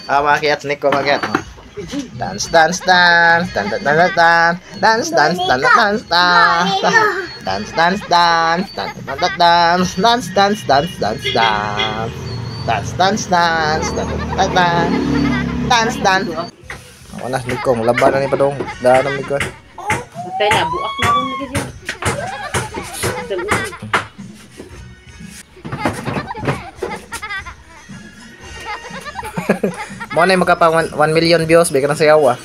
Ah, mga kiyats, Nico, mga kiyat. Dance, dance, dance. Dance, dance, dance, dance. Dance, dance, dance, dance, dance. Dance, dance, dance. Dance, dance, dance. Dance, dance, dance, dance, dance. Dance, dance, dance. Dance, dance, dance. Dance, dance. Ako na, Nico. Laban na ni Padong. Daan na, Nico. Patay na, buak na ron na kasi. Mo na magkapa 1 million views, bigyan na sayaw ah.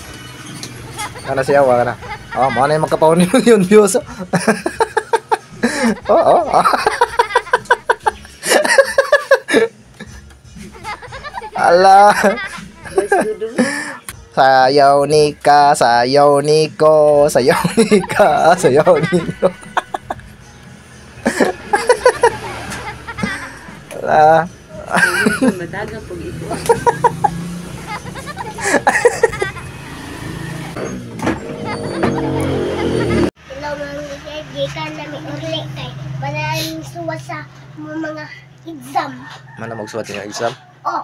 Kana sayaw kana. Oh, mo na magkapa 1 million views. Oh, oh. Ala. Sayaw ni ka, sayaw ni ko, sayaw ni ka, sayaw ni ko. Ala. Madagang pag-ibo. Hello mga gikan nami uli kay wala suwa sa mga exam. Mana magsuwat silang exam? Oh.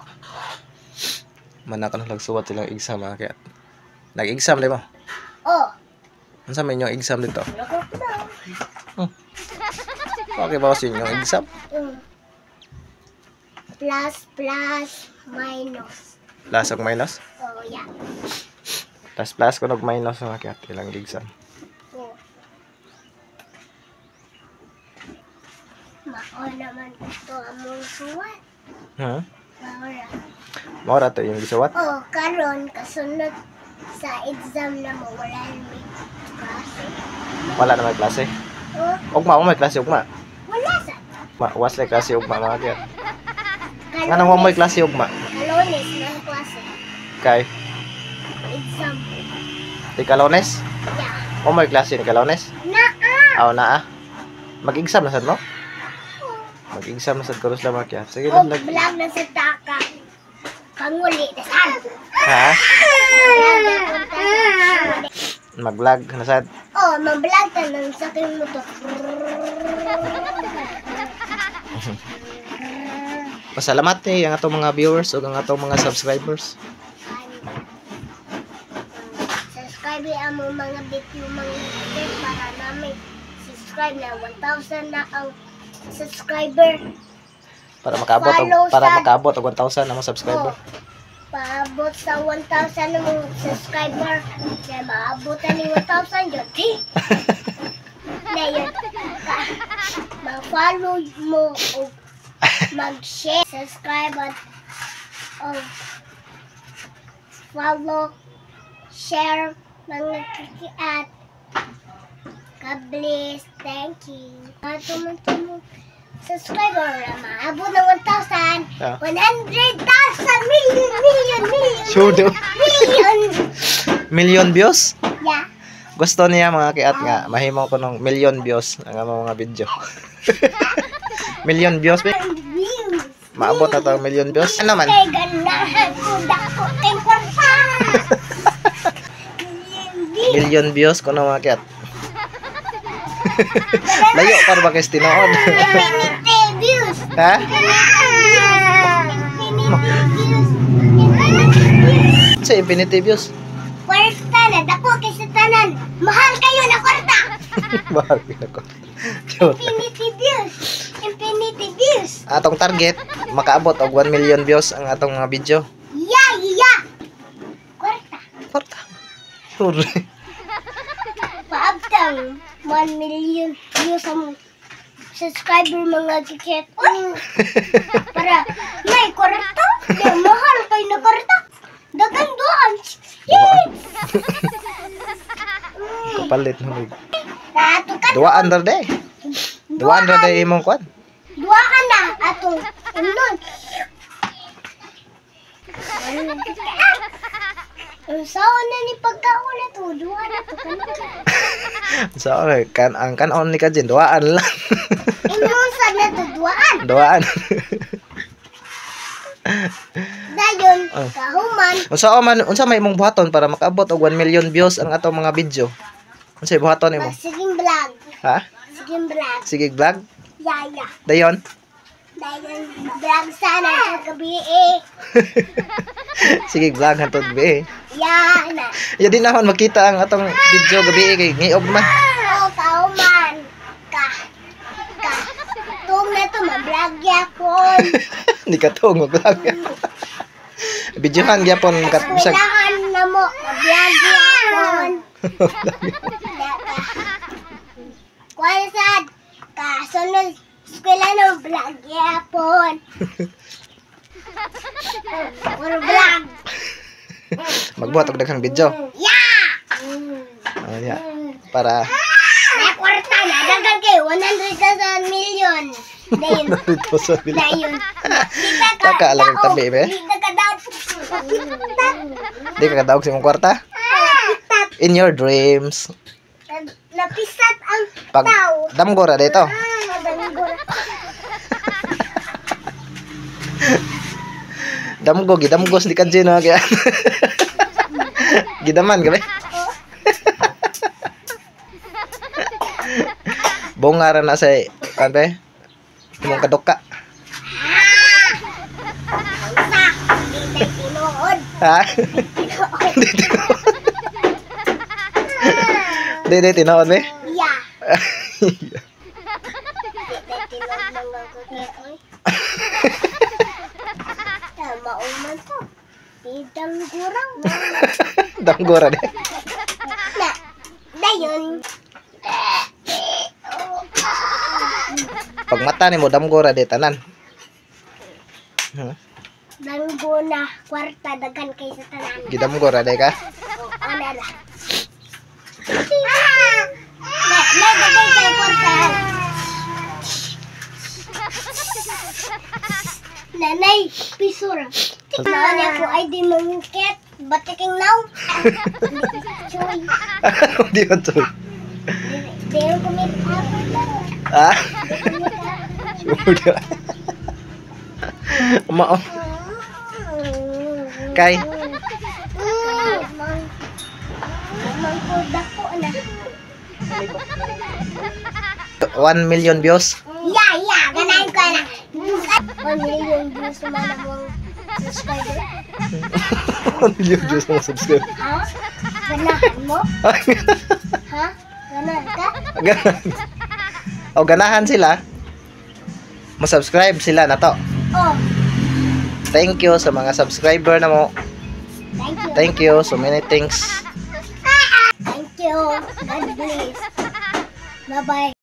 Mana ka nagsuwat silang exam mga kaya. Nag-exam di ba? Oh. Unsa man inyong exam dito? Okay ba sa inyong exam? Plus, plus, minus. Plus ug minus? Oh, yeah. Plus, plus, kung nag-minus mga kaya, ilang exam. Oh. Mao naman ito among suwat. Huh? Maura. Maura to yung gisuwat? Oh, karon kasunod sa exam na mo, wala na may klase. Wala na may klase? Oh. Ugma, may klase, ugma. Wala sa. Was na klase, ugma, mga kaya. Nga nang may klase, ugma? Kalones na klase. Kay? Exam. Di Kalones? Yeah. O may klase ni Kalones? Naa! Aw, naa. Mag-exam na sad mo? Mag-exam na sad karos lang mga kaya. Sige O, lang. vlog na sa taka. Panguli na sad. Ha? Mag-vlog na sad? Oh, mag-vlog ta nang saking motor. Pasalamat eh ang atong mga viewers o ang atong mga subscribers. Subscribe ang mga video mga share para namin subscribe na 1,000 na ang subscriber. Para makaabot og, para makaabot og 1,000 na mga subscriber. Oh, paabot sa 1,000 na mga subscriber. Kaya maabot na ni 1,000 yun. Na yun. Ma-follow mo o mag-share, subscribe at follow, share, mga kikiat. God bless. Thank you. Tumutulong subscriber na maabot ng 1,000. Yeah. 100,000 million, million, million. Sure do. Million. Million views? Yeah. Gusto niya mga kiat nga mahimo ko ng million views ang among mga video. Million views ba? Views. Maabot na to ang million views. Ano man? Kay ganahan ko dako kay kwarta. Million views. Million views ko na mga kiat. Layo para ba kay tinuod? Infinity views. Ha? Infinity views. Infinity views. Sa infinity views. Kwarta na dako kay sa tanan. Mahal kayo na kwarta. Mahal kayo na kwarta. Infinity views. Infinity views. Atong target makaabot og 1 million views ang atong mga video. Yeah, yeah. Kwarta. Kwarta. Sure. Paabtang 1 million views ang subscriber mga kiket. Para may kwarta. May mahal kayo na kwarta. Dagan doon. Kapalit na may. Duaan ra day. Duaan ra day imong kwan. Duaan na atong imnon. Ang saon na ni pagkaon na to, duaan na to kanon. Sorry, kan ang kanon ni Kajin duaan lang. Imnon sa na to duaan. Duaan. Dayon kahuman. Unsa man unsa may imong buhaton para makaabot og 1 million views ang atong mga video? Unsa buhaton nimo? Siging vlog. Ha? Siging vlog. Sige vlog? Yeah, yeah. Dayon? Dahil vlog sana gabi eh. Sige, vlog hantod gabi eh. Yeah, na. Ya di naman makita ang atong video gabi eh, kay ngiog man. Oh, kauman. Ka. Ka. Tung na to, ma-vlog yapon. Di ka tuong mag-vlog. Videohan gyapon kat bisag Eskwelahan na mo, ma-vlog yapon. Kuan sad. Ka, sunod, eskwela na vlog yapon. Puro vlog. Magbuhat og daghang video. Yeah! Oh, yeah. Para May kwarta na, daghan kayo, 100,000 million. Dayon. dito sa bila. Dayon. Di ka Taka, alam ang tabi, be. Di ka kadaot. Di ka kadaog sa imong kwarta? In your dreams. Napisat ang Pag tao. damgo ra dito. Ah, madanggo. Damgo gidamgos ni kadji no kaya. Gidaman gabi. Bunga ra na sa kan be. Imong kaduka. Sa, di tayo tinuod. Ha? Tinuod. Di di tinuod be. Yeah. Di tayo tinuod mga kukuoy. Tama man to. Idang gurang. Damgo ra di. Na, dayon. Pag mata nimo damgo ra di tanan. Ha? Danggo na kwarta daghan kaysa tanan. Gidamgo ra di ka. Oh, ano la. Na, na daghan kay kwarta. Nanay, pisura. Tignan niya ko ay di mangket. Batiking now. Choy. Di man to. Di ko make up. Ah. Di ko make up. Udah. Mao. Kay. Mang Mangko na. 1 million views. Yeah, ganahin ko na. 1 million views naman ang mga subscriber. 1 million views mga subscribe. Ha? Ganahan mo? Ha? Ganahan ka? Ganahan. O ganahan sila. Mo-subscribe sila na to. Oh, Thank you sa mga subscriber na mo. thank you. Thank you so many things. Thank you. God bless. Bye-bye.